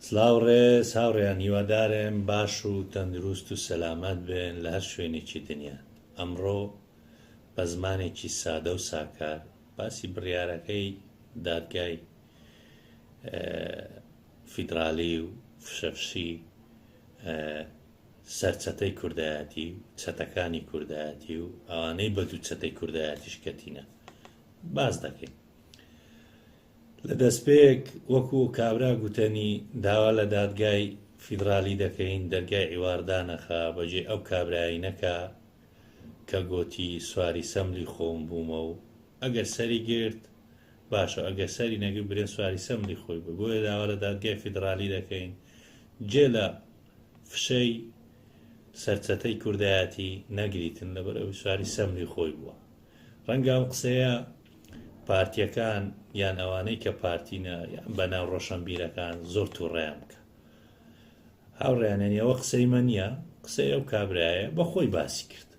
سڵاو ڕێز هاوڕێیان هیوادارم باش و تەندروست و سەلامەت بن لە هەر شوێنێکی دنیا. ئەمڕۆ بە زمانێکی سادە و ساکار باسی بڕیارەکەی دادگای فیدرالی و فشەفشی سەرچەتەی کوردایەتی و چەتەکانی کوردایەتی و ئەوانەی بە دوو چەتەی کوردایەتیش کەتینە باس دەکەین. لە دەستپێک وەکو کابرا گوتەنی داوا لە دادگای فیدرالی دەکەین دەرگای عیوار دانەخا بەجێ ئەو کابرایەی نەکا کە گۆتی سواری سەملی خۆم بوومە و ئەگەر سەری گرت باشە ئەگەر سەری نەگرت برێن سواری سەملی خۆی بوو بۆیە داوا لە دادگای فیدرالی دەکەین جێ لە فشەی سەرچەتەی کوردایەتی نەگریتن لەبەر ئەوی سواری سەملی خۆی بووە. ڕەنگە ئەم قسەیە پارتیەکان یان ئەوانەی کە پارتینە یان بەناو ڕۆشەنبیرەکان زۆر توڕەیان بکە. هاوڕێیان یانی ئەوە قسەی مە نییە، قسەی ئەو کابرایە بە خۆی باسی کرد.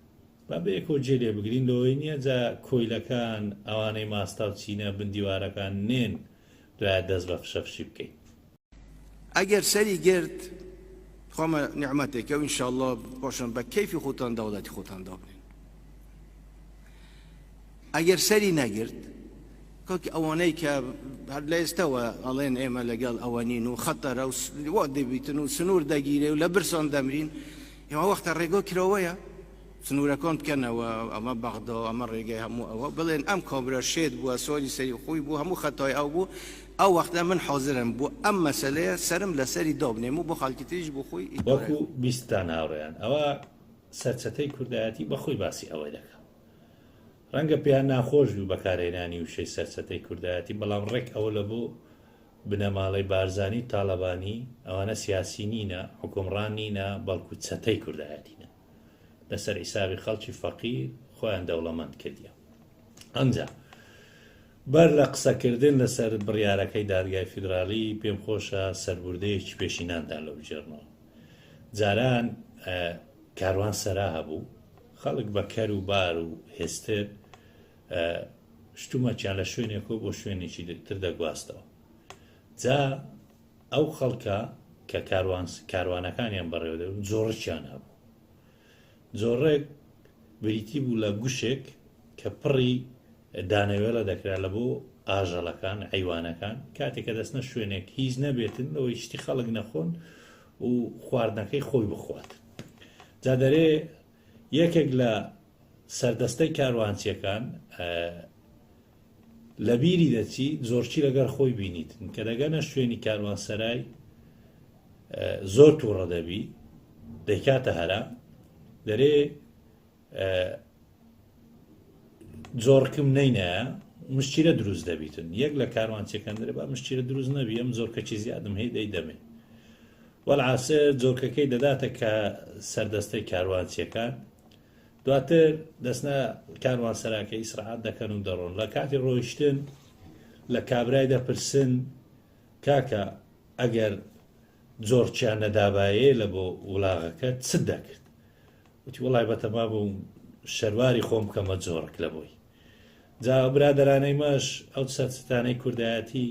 با بەیەکەوە جێ لێ بگرین لەوەی نییە جا کۆیلەکان ئەوانەی ماستاو چینە بن دیوارەکان نێن دوایە دەست بە فشەفشی بکەین. ئەگەر سەری گرت خۆمە نیعمەتێکە و ئینشاڵڵا پاشان بە کەیفی خۆتان دەوڵەتی خۆتان دابنێن. ئەگەر سەری نەگرت کاکی ئەوانەی کە هەر لە ئێستەوە ئەڵێن ئێمە لەگەڵ ئەوە نین و خەتەرە و وا دەبیتن و سنوور دەگیرێ و لە برسان دەمرین، ئێوە وەختە ڕێگا کراوەیە سنوورەکان بکەنەوە، ئەمە بەغدا، ئەمە ڕێگەی هەموو ئەوە، بڵێن ئەم کابرا شێت بووە، سواری سەری خۆی بوو، هەموو خەتای ئەو بوو، ئەو وەختە من حازرم بۆ ئەم مەسەلەیە سەرم لەسەری دابنێم و بۆ خەڵکی تریش بۆ خۆی ئیدارە. وەکو بیستتان هاوڕێیان ئەوە سەرچەتەی کوردایەتی بە خۆی باسی ئەوەی دەکا. ڕەنگە پێیان ناخۆش بی بەکارهێنانی وشەی سەرچەتەی کوردایەتی بەڵام ڕێک ئەوە لە بۆ بنەماڵەی بارزانی و تاڵەبانی ئەوانە سیاسی نینە، حوکمڕان نینە بەڵکو چەتەی کوردایەتینە. لەسەر حیسابی خەڵکی فەقیر خۆیان دەوڵەمەند کردیە. ئەمجا بەر لە قسەکردن لەسەر بڕیارەکەی دادگای فیدرالی پێم خۆشە سەربوردەیەکی پێشینانتان لۆ بگێڕمەوە. جاران کاروان سەرا هەبوو، خەڵک بە کەر و بار و هێستر شتومەکیان لە شوێنێکەوە بۆ شوێنێکی تر دەگواستەوە. جا ئەو خەڵکە کە کاروان کاروانەکانیان بەڕێوە دەبرد جۆڕکیان هەبوو. جۆڕێک بریتی بوو لە گوشێک کە پڕی دانەوێڵە دەکرا لە بۆ ئاژەڵەکان، عەیوانەکان، کاتێک کە دەچنە شوێنێک هیچ نەبێتن لەوەی شتی خەڵک نەخۆن و خواردنەکەی خۆی بخوات. جا دەرێ یەکێک لە سەردەستەی کاروانچیەکان لە بیری دەچی زۆرچی لەگەر خۆی بینیتن کە دەگەنە شوێنی کاروانسەرای زۆر تووڕە دەبی دەیکاتە هەرا دەرێ جۆڕکم نەینایە مشکیلە دروست دەبیتن یەک لە کاروانچیەکان دەرێ با مشکیلە دروست نەبی ئەم زۆرکەکی زیادم هەیە دەیدەمێ وەلعاسر جۆرکەکەی دەداتە کە سەردەستەی کاروانچیەکان دواتر دەستنە کاروانسەراکە ئیسراحەت دەکەن و دەڕۆن لە کاتی ڕۆیشتن لە کابرای دەپرسن کاکە ئەگەر جۆرچیان نەدابایێ لە بۆ وڵاغەکە چ دەکرد وتی وەڵای بەتەما بووم شەرواری خۆم بکەمە جۆڕک لە بۆی. جا ئەو برادەرانەی مەش ئەو سەرچتانەی کوردایەتی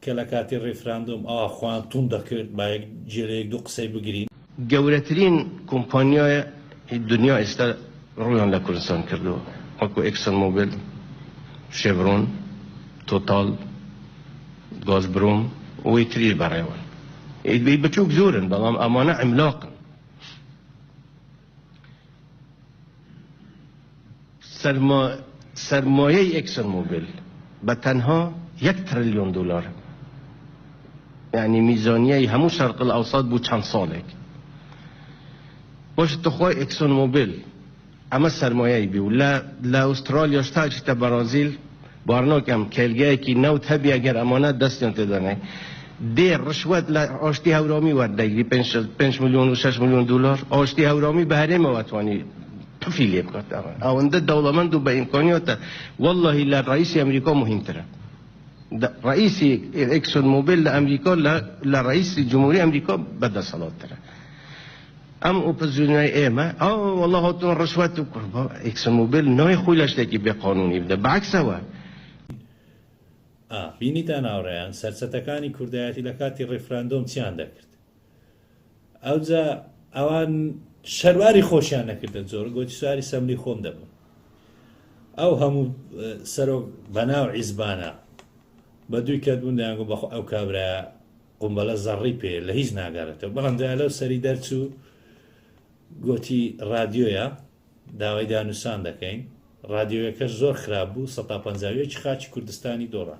کە لە کاتی ڕیفراندۆم ئەوا خۆیان توند دەکرد با یەک جێ لە یەک دوو قسەی بگرین. گەورەترین کۆمپانیای دنیا ئێستا ڕوویان لە کوردستان کردووە وەکو ئێکسۆن مۆبیل، شێڤرۆن، تۆتاڵ، گازبرۆم و تریش بەڕێوەن. ئی بچووک زۆرن بەڵام ئەمانە عیملاقن. سەرمایەی ئێکسۆن مۆبیل بە تەنها یەک ترلیۆن دۆلار یعنی میزانیەی هەموو شەرق الاوسط بوو چەند ساڵێک باشە تخوای ئێکسۆن مۆبیل ئەمە سەرمایەی بی و لە لە ئوسترالیاش تا ئەچیتە بەرازیل بارناکەم کێلگەیەکی نەوت هەبی ئەگەر ئەمانە دەستیان تێدا نەی دێ ڕشوەت لە ئاشتی هەورامی وەردەگری پێنج ملیۆن و شەش ملیۆن دۆلار ئاشتی هەورامی بە هەرێمەوە توانی پفی لێ بکات ئەوەندە دەوڵەمەند و بە ئیمکانیاتە واللهی لە ڕئیسی ئەمریکا مهمترە ڕئیسی ئێکسۆن مۆبیل لە ئەمریکا لە ڕئیسی جمهوری ئەمریکا بەدەسەڵاتترە ئەم ئۆپۆزیسیۆنای ئێمە ئەو وەڵا هاتوون ڕشوەت و ئێکسۆن مۆبیل نای خۆی لە شتێکی بێ قانونی بدە بەعکسەوە. ئا بینیتان هاوڕێیان سەرچەتەکانی کوردایەتی لە کاتی ڕیفراندۆم چیان دەکرد ئەوجا ئەوان شەرواری خۆشیان نەکردە جۆر گۆتی سواری سەملی خۆم دەبم ئەو هەموو سەرۆک بەناو عیزبانە بە دووی کەت بوون دەیانگو بەخۆ ئەو کابرایە قومبەلە زەڕی پێ لە هیچ ناگەڕێتەوە بەڵام دوای لەو سەری دەرچوو گۆتی ڕادیۆیە داوای دانوسان دەکەین ڕادیۆیەکەش زۆر خراپ بوو سەتا 51 خاکی کوردستانی دۆڕا.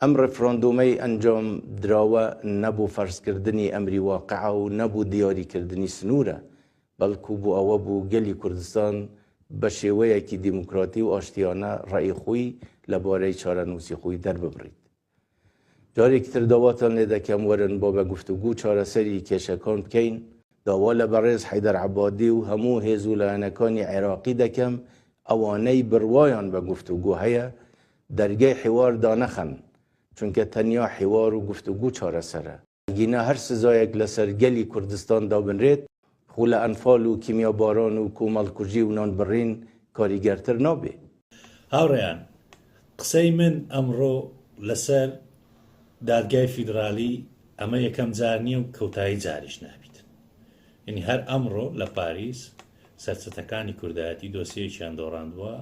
ئەم ڕیفراندۆمەی ئەنجام دراوە نە بۆ فەرزکردنی ئەمری واقعە و نە بۆ دیاریکردنی سنوورە، بەڵکو بۆ ئەوە بوو گەلی کوردستان بە شێوەیەکی دیموکراتی و ئاشتیانە ڕەئی خۆی لە بارەی چارەنووسی خۆی دەرببڕیت. جارێکی تر داواتان لێ دەکەم وەرن با بە گفتوگو چارەسەری کێشەکان بکەین، داوا لە بەڕێز حەیدەر عەبادی و هەموو هێز و لایەنەکانی عێراقی دەکەم ئەوانەی بڕوایان بە گفتوگو هەیە دەرگەی حیوار دانەخەن، چونکە تەنیا حیوار و گفتوگو چارەسەرە. ئەگینا هەر سزایەک لەسەر گەلی کوردستان دابنرێت، خۆ لە ئەنفال و کیمیاباران و کۆمەڵکوژی و نانبڕین کاریگەرتر نابێ. هاوڕێیان، قسەی من ئەمڕۆ لەسەر دادگای فیدرالی ئەمە یەکەم جار نییە و کۆتایی جاریش نابیت. یەنی هەر ئەمڕۆ لە پاریس سەرچەتەکانی کوردایەتی دۆسیەیەکیان دۆڕاندووە،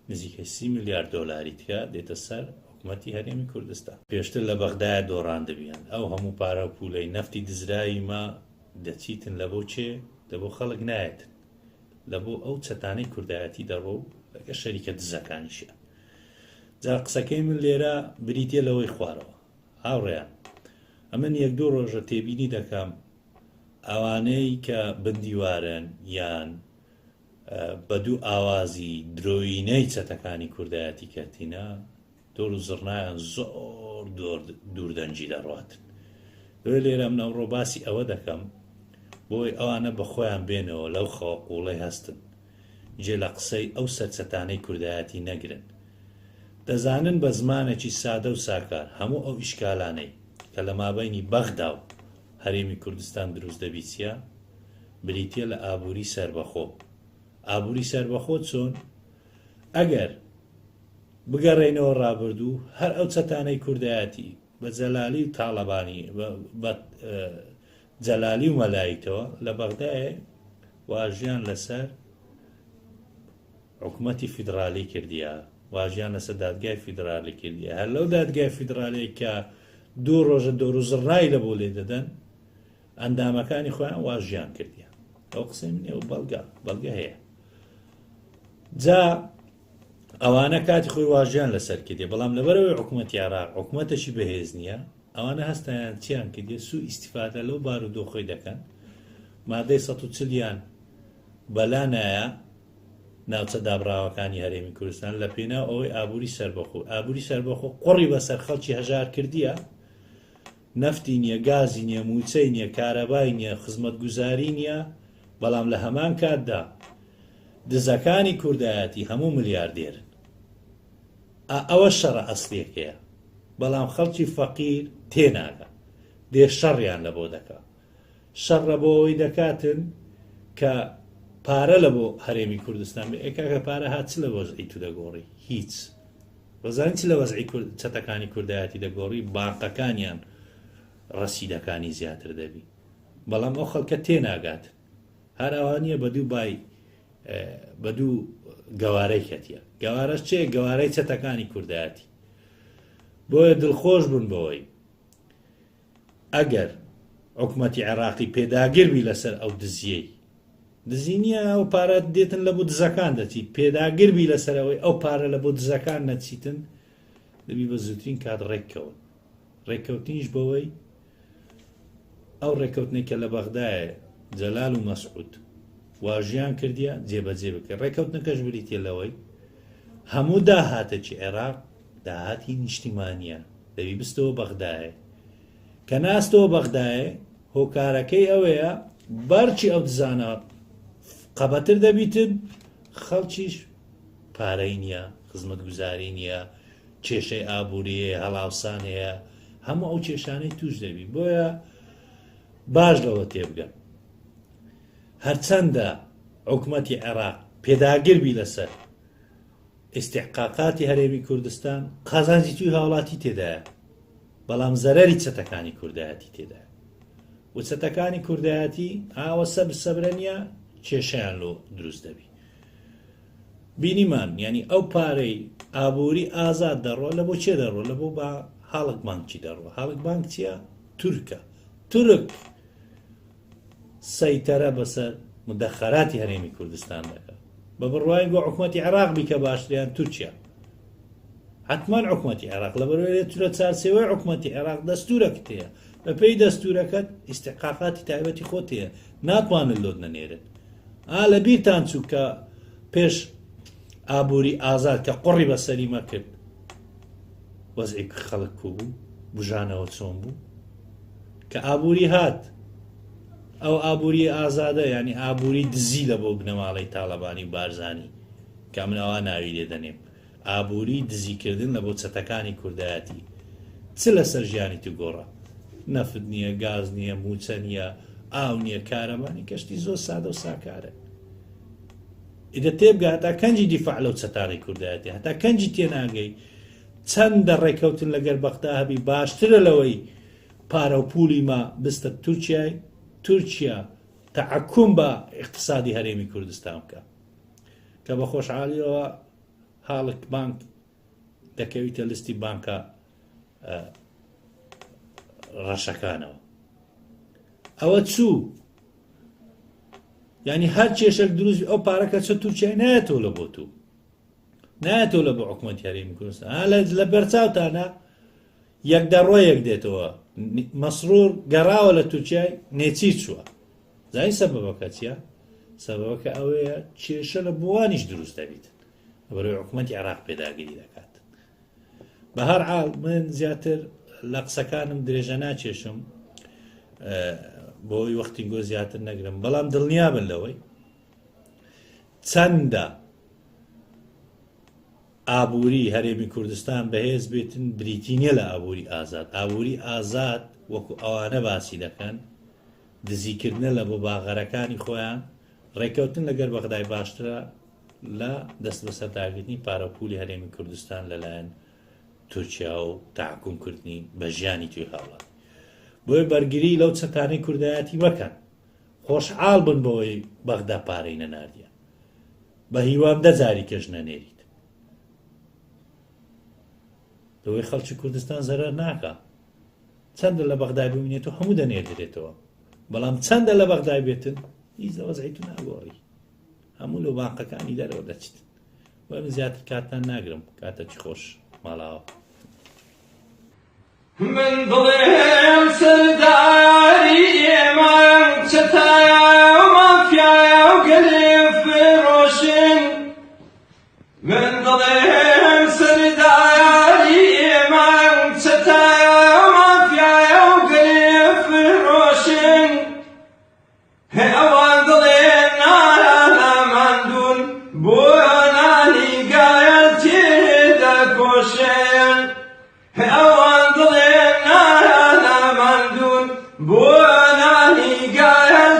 نزیکەی سی ملیار دۆلاری ترە دێتە سەر حکومەتی هەرێمی کوردستان. پێشتر لە بەغدایە دۆڕاندبیان ئەو هەموو پارە و پولەی نەفتی دزراوی مە دەچیتن لە بۆ کێ؟ لە بۆ خەڵک نایەتن لە بۆ ئەو چەتانەی کوردایەتی دەڕۆ و لەگە شەریکە دزەکانیشیان. جا قسەکەی من لێرە بریتیە لەوەی خوارەوە. هاوڕێیان ئەمن یەک دوو ڕۆژە تێبینی دەکەم ئەوانەی کە بندیوارن یان بە دوو ئاوازی درۆیینەی چەتەکانی کوردایەتی کەتینە دۆل و زڕنایان زۆر دوور دەنگی دەڕواتن. لۆیە لێرە من ئەمڕۆ باسی ئەوە دەکەم بۆی ئەوانە بە خۆیان بێنەوە لەو خەوە قووڵەی هەستن جێ لە قسەی ئەو سەرچەتانەی کوردایەتی نەگرن. دەزانن بە زمانێکی سادە و ساکار هەموو ئەو ئیشکالانەی کە لە مابەینی بەغدا و هەرێمی کوردستان دروست دەبی چیە؟ بریتیە لە ئابووری سەربەخۆ. ئابووری سەربەخۆ چۆن؟ ئەگەر بگەڕێینەوە ڕابردوو هەر ئەو چەتانەی کوردایەتی بە جەلالی و تاڵەبانی بە جەلالی و مەلایتەوە لە بەغدایێ واژیان لەسەر حکومەتی فیدرالی کردیە واژیان لەسەر دادگای فیدرالی کردیە هەر لەو دادگای فیدرالی کە دوو ڕۆژە دۆر و زڕنای لە بۆ لێ دەدەن ئەندامەکانی خۆیان واژیان کردیە ئەو قسەی منێ و بەڵگە بەڵگە هەیە جا ئەوانە کاتی خۆی واژیان لەسەر کردێ بەڵام لەبەرەوەی حکوومەتی عێراق حکوومەتەشی بەهێز نییە ئەوانە هەستیان چیان کردێ سوو ئیسیفادە لەو بارودۆخۆی دەکەن مادەی 140یان بەلا نایە ناوچە دابڕاوەکانی هەرێمی کوردستان لە پێناو ئەوەی ئابووری سەربەخۆ ئابووری سەربەخۆ قوڕی بەسەر خەڵکی هەژار کردیە نەفتی نییە گازی نییە مووچەی نییە کارەبای نییە خزمەتگوزاری نییە بەڵام لە هەمان کاتدا دزەکانی کوردایەتی هەموو ملیاردێرن ئا ئەوە شەڕە ئەسلیەکەیە بەڵام خەڵکی فەقیر تێناگا دێ شەڕیان لەبۆ دەکا شەڕ لە بۆ ئەوەی دەکاتن کە پارە لە بۆ هەرێمی کوردستان بێ ئێ کاکە پارە هات چ لە وەزعی تو دەگۆڕی هیچ وەزانی چ لە وەزعی کورد چەتەکانی کوردایەتی دەگۆڕی بانقەکانیان ڕەسیدەکانی زیاتر دەبی بەڵام ئەو خەڵکە تێناگات هەر ئەوە نییە بە دوو بای بە دوو گەوارەی کەتیە گەوارەش چێ گەوارەی چەتەکانی کوردایەتی بۆیە دڵخۆش بوون بەوەی ئەگەر حکومەتی عێراقی پێداگر بی لەسەر ئەو دزیەی دزی نییە ئەو پارە دێتن لە بۆ دزەکان دەچیت پێداگر بی لەسەر ئەوەی ئەو پارە لە بۆ دزەکان نەچیتن دەبی بە زووترین کات ڕێککەون ڕێککەوتنیش بەوەی ئەو ڕێککەوتنەی کە لە بەغدایە جەلال و مەسعود واژیان کردیە جێبەجێ بکە ڕێککەوتنەکەش بریتە لەوەی هەموو داهاتێکی عێراق داهاتی نیشتیمانیە دەبی بستەوە بەغدایێ کە ناستەوە بەغدایێ هۆکارەکەی ئەوەیە بەرچی ئەو دزانە قەبەتر دەبیتن خەڵکیش پارەی نییە خزمەتگوزاری نییە کێشەی ئابووری هەیە هەڵاوسان هەیە هەموو ئەو کێشانەی توش دەبی بۆیە باش لەوە تێبگەن هەرچەندە حکومەتی عێراق پێداگر بی لەسەر. ئیستیحقاقاتی هەرێمی کوردستان قازانجی توی هاوڵاتی تێدایە بەڵام زەرەری چەتەکانی کوردایەتی تێدایە و چەتەکانی کوردایەتی ئاوە سەبر سەبرە نییە کێشیان لۆ دروست دەبی بینیمان یعنی ئەو پارەی ئابووری ئازاد دەڕۆ لە بۆ چێ دەڕۆ لە بۆ بە هاڵک بانکی دەڕۆ هاڵک بانک چییە تورکە تورک سەیتەرە بەسەر مدەخەراتی هەرێمی کوردستان دەکا بە بڕوای گۆ حکومەتی عێراق بیکە باشتر یان تورکیا حتمما حکومەتی عێراق لە بەرەوەی تورە چارچێوەی حکومەتی عێراق دەستورەکت هەیە بەپێی دەستورەکەت ئیستحقاقاتی تایبەتی خۆت هەیە ناتوانن لۆت نەنێرن ئا لە بیرتان چوو کە پێش ئابووری ئازاد کە قڕی بەسەری مەکرد وەزعی خەڵک کو بوو بژانەوە چۆن بوو کە ئابووری هات ئەو ئابووری ئازادە یعنی ئابووری دزی لە بۆ بنەماڵەی تاڵەبانی و بارزانی کە من ئەوە ناوی لێ دەنێم ئابووری دزیکردن لە بۆ چەتەکانی کوردایەتی چ لەسەر ژیانی تو گۆڕا نەفت نییە گاز نییە موچە نییە ئاو نییە کارەبانی کەشتی زۆر سادە و ساکارە ئیدە تێبگە هەتا کەنجی دیفاع لەو چەتانەی کوردایەتی هەتا کەنجی تێناگەی چەندە ڕێکەوتن لەگەر بەغدا هەبی باشترە لەوەی پارە و پولی ما بستە تورکیای تورکیا تەعەکوم بە ئیقتسادی هەرێمی کوردستان بکە کە بە خۆشحالیەوە هاڵک بانک دەکەویتە لستی بانکە ڕەشەکانەوە ئەوە چوو یعنی هەر کێشێک دروست ئەو پارەکە چە تورکیای نایەتەوە لە بۆ تو نایەتەوە لە بۆ حکوومەت هەرێمی کوردستان لە بەرچاوتانە یەک دەڕۆ یەک دێتەوە مەسرور گەڕاوە لە تورکیای نێچیر چووە زانی سەبەبەکە چییە؟ سەبەبەکە ئەوەیە کێشە لە بوانیش دروست دەبیت بەرەوەی حکوومەتی عێراق پێداگیری دەکات بە هەر حاڵ من زیاتر لە قسەکانم درێژە ناکێشم بۆی وەختی گۆ زیاتر نەگرم بەڵام دڵنیابن لەوەی چەندە ئابووری هەرێمی کوردستان بەهێز بێتن بریتی نیە لە ئابووری ئازاد، ئابووری ئازاد وەکو ئەوانە باسی دەکەن دزیکردنە لە بۆ باغەرەکانی خۆیان، ڕێککەوتن لەگەر بەغدای باشترە لە دەست بەسەرداگرتنی پارە و پولی هەرێمی کوردستان لەلایەن تورکیا و تەحەکوم کردنی بە ژیانی توی هاوڵاتی. بۆیە بەرگری لەو چەتانەی کوردایەتی مەکەن، خۆشحاڵ بن بەوەی بەغدا پارەی نەناردیە. بە هیوام دە جاری کەش نەنێریت لەوەی خەڵکی کوردستان زەرەر ناکا چەندە لە بەغدای بمینێتەوە هەموو دەنێردرێتەوە بەڵام چەندە لە بەغدای بێتن هیچ لە وەزعی تو ناگۆڕی هەموو لە بانقەکانی دەرەوە دەچیت بۆ من زیاتر کاتتان ناگرم کاتەکی خۆش ماڵاوە. من دڵێم سەرداری ئێمە چەتایە و مافیایە و گەلێ فرۆشن من دڵێم سەرداری ئێمە چەتایە و مافیایە و گەلێ فرۆشن ئەوان دڵێن نانا ماندوون بۆ نانی گایان تێدەکۆشن ئەوان دڵێن نانا ماندوون بۆ نانی گایان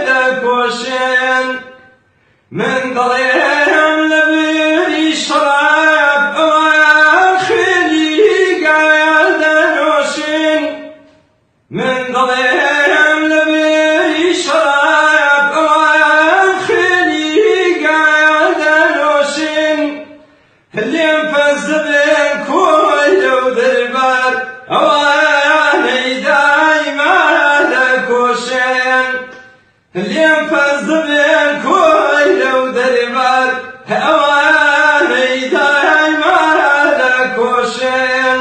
تێدەکۆشن من دەڵێم لە بری شەراب ئەوان خوێنی گایان دەنۆشن من دەڵێم لە بێی شەراب ئەوان خوێنی گایان دەنۆشن لێم پەس دەبێن کۆیلە و دەربار ئەوانەی دایما دەکۆشن لێم پەس دەبێن کۆیلە و دەربار ئەوانەی دایما دەکۆشن.